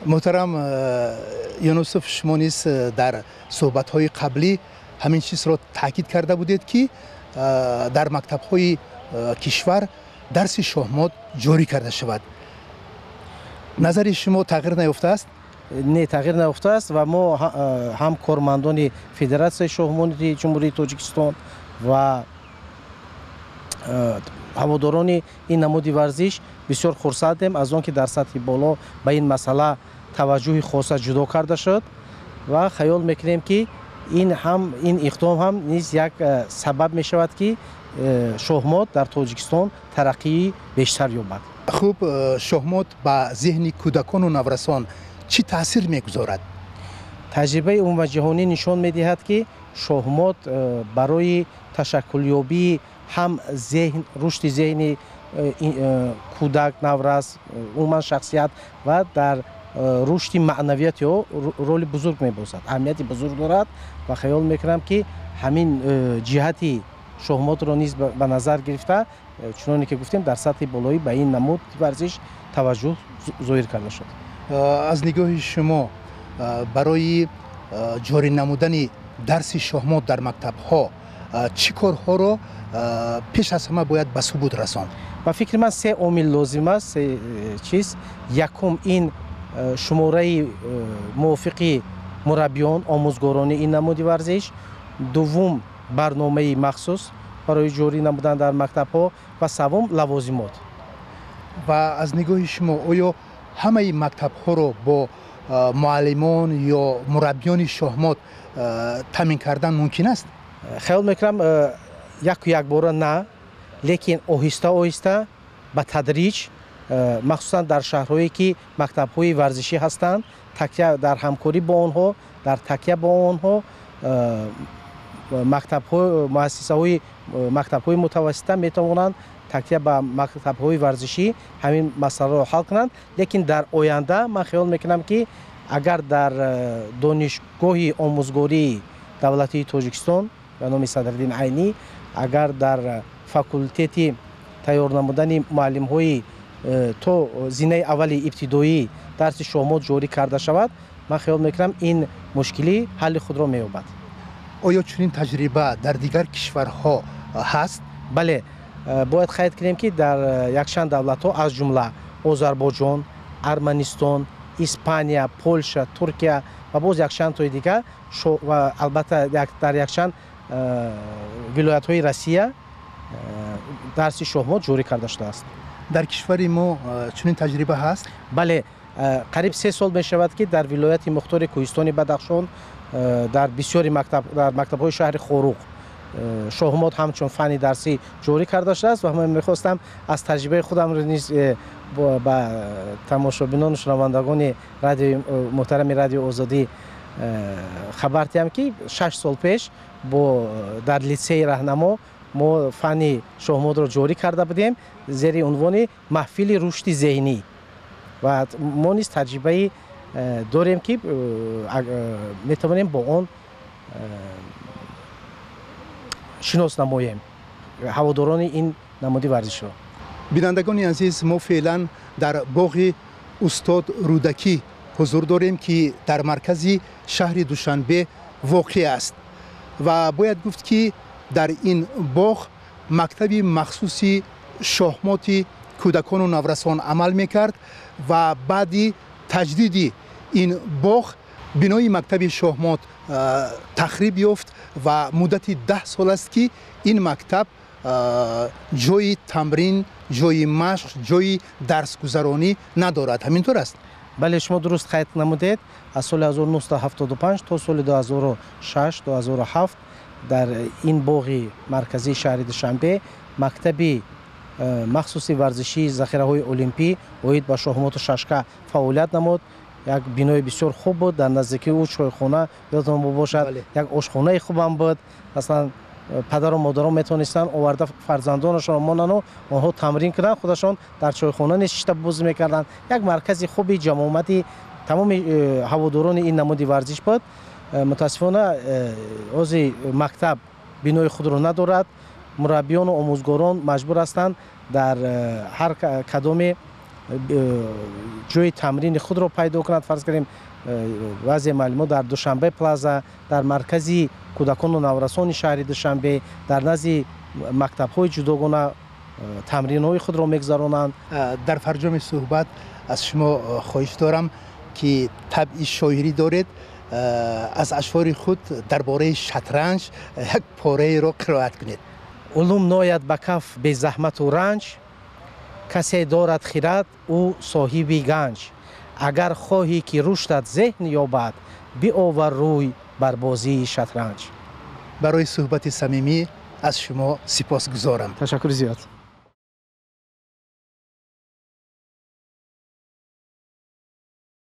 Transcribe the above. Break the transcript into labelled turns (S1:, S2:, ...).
S1: Муҳтарам Юнусов, шумо низ дар суҳбатҳои қаблӣ ҳамин чизро таъкид карда будед, ки дар мактабҳои кишвар дарси шоҳмот ҷорӣ карда шавад. Назари шумо тағйир наёфтааст?
S2: Не, тағйир наёфтааст ва мо ҳам кормандони Федератсияи шоҳмоти Ҷумҳурии Тоҷикистон ва ҳаводорони ин намуди варзиш бисёр хурсандем аз он ки дар сатҳи боло ба ин масъала таваҷҷӯҳи хоса ҷудо карда шуд ва хаёл мекунем, ки ин ҳам ин иқдом ҳам низ як сабаб мешавад, ки шоҳмот дар Тоҷикистон тараққии бештар ёбад.
S1: Хуб, шоҳмот ба зеҳни кӯдакону наврасон чӣ таъсир мегузорад?
S2: Таҷрибаи умумиҷаҳонӣ нишон медиҳад, ки шоҳмот барои ташаккулёбии ҳам зеҳн, рушди зеҳни кӯдак, наврас, умуман шахсият ва дар рушди маънавияти ӯ роли бузург мебозад, аҳамияти бузург дорад ва хаёл мекунам, ки ҳамин ҷиҳати шоҳмотро низ ба назар гирифта, чуноне ки гуфтем, дар сатҳи болоӣ ба ин намуд варзиш таваҷҷӯҳ зоҳир карда шуд.
S1: Аз нигоҳи шумо, барои ҷорӣ намудани дарси шоҳмот дар мактабҳо чӣ корҳоро пеш аз ҳама бояд ба субут расонд?
S2: Ба фикри ман, се омил лозим аст, се чиз. Якум, ин шумораи мувофиқи мураббиён, омӯзгорони ин намуди варзиш. Дуввум, барномаи махсус барои ҷорӣ намудан дар мактабҳо ва севум, лавозимот.
S1: Ва аз нигоҳи шумо, оё ҳамаи мактабҳоро бо муаллимон ё мураббиёни шоҳмот таъмин кардан мумкин аст?
S2: Хаёл мекунам, яку якбора на, лекин оҳиста оҳиста, ба тадриҷ, махсусан дар шаҳрҳое ки мактабҳои варзишӣ ҳастанд, такя дар ҳамкорӣ бо онҳо, дар такя бо онҳо, мактабҳо, муассисаҳои мактабҳои мутавассита метавонанд такя ба мактабҳои варзишӣ ҳамин масъаларо ҳал кунанд. Лекин дар оянда ман хаёл мекунам, ки агар дар Донишгоҳи омӯзгории давлатии Тоҷикистон ба номи Садриддин Айнӣ, агар дар факултети тайёр намудани муаллимҳои то зинаи аввали ибтидоӣ дарси шоҳмот ҷорӣ карда шавад, ман хаёл мекунам, ин мушкилӣ ҳалли худро меёбад.
S1: Оё чунин таҷриба дар дигар кишварҳо ҳаст?
S2: Бале, бояд қайд кунем, ки дар якчанд давлатҳо, аз ҷумла Озарбойҷон, Арманистон, Испания, Полша, Туркия ва боз якчанд тои дигар ва албатта дар якчанд вилоятҳои Россия дарси шоҳмот ҷорӣ карда шудааст.
S1: Дар кишвари мо чунин таҷриба ҳаст?
S2: Бале, қариб 3 сол мешавад, ки дар вилояти мухтори Кӯҳистони Бадахшон, дар бисёри мактаб, дар мактабҳои шаҳри Хоруғ шоҳмот ҳамчун фанни дарсӣ ҷорӣ карда шудааст. Ва ман мехостам аз таҷрибаи худамро низ ба тамошобинону шунавандагони радиои муҳтарами Радиои Озодӣ хабар диҳам, ки 6 сол пеш бо дар литсеи Раҳнамо мо фанни шоҳмотро ҷорӣ карда будем зери унвони маҳфили рушди зеҳнӣ ва мо низ таҷрибаи дорем, ки метавонем бо он шинос намоем ҳаводорони ин намуди варзишро.
S1: Бинандагони азиз, мо феълан дар боғи устод Рӯдакӣ ҳузур дорем, ки дар маркази шаҳри Душанбе воқеъ аст. Ва бояд гуфт, ки дар ин боғ мактаби махсуси шоҳмоти кӯдакону наврасон амал мекард ва баъди таҷдиди ин боғ бинои мактаби шоҳмот тахриб ёфт ва муддати 10 сол аст, ки ин мактаб ҷои тамрин, ҷои машқ, ҷои дарсгузаронӣ надорад. Ҳамин тур аст?
S2: Бале, шумо дуруст қайд намудед. Аз соли 1975 то соли 2006, 2007 дар ин боғи марказии шаҳри Душанбе мактаби махсуси варзишии захираҳои олимпӣ оид ба шоҳмоту шашка фаъолият намуд. Як бинои бисёр хуб буд, дар наздикии ӯ чойхона, ёдатон бошад, як ошхонаи хубам буд. Масалан, падару модарон метавонистанд оварда фарзандонашонро монану онҳо тамрин кунанд, худашон дар чойхона низ шишта бозӣ мекарданд. Як маркази хуби ҷамъомади тамоми ҳаводорони ин намуди варзиш буд. Мутаассифона, ҳозир мактаб бинои худро надорад. Мураббиёну омӯзгорон маҷбур ҳастанд дар ҳар кадоме ҷои тамрини худро пайдо кунад. Фарз кардем, баъзе муаллимо дар Душанбе Плаза, дар маркази кӯдакону наврасони шаҳри Душанбе, дар назди мактабҳои ҷудогона тамринҳои худро мегузаронанд.
S1: Дар фарҷоми суҳбат аз шумо хоҳиш дорам, ки табъи шоирӣ доред, аз ашъори худ дар бораи шатранҷ як пораеро қироат кунед.
S2: Улум нояд ба каф безаҳмату ранҷ, касе дорад хирад, ӯ соҳиби ганҷ. Агар хоҳӣ, ки рушдат зеҳн ёбад, биовар рӯй бар бозии шатранҷ.
S1: Барои суҳбати самимӣ аз шумо сипосгузорам.
S2: Ташаккури зиёд.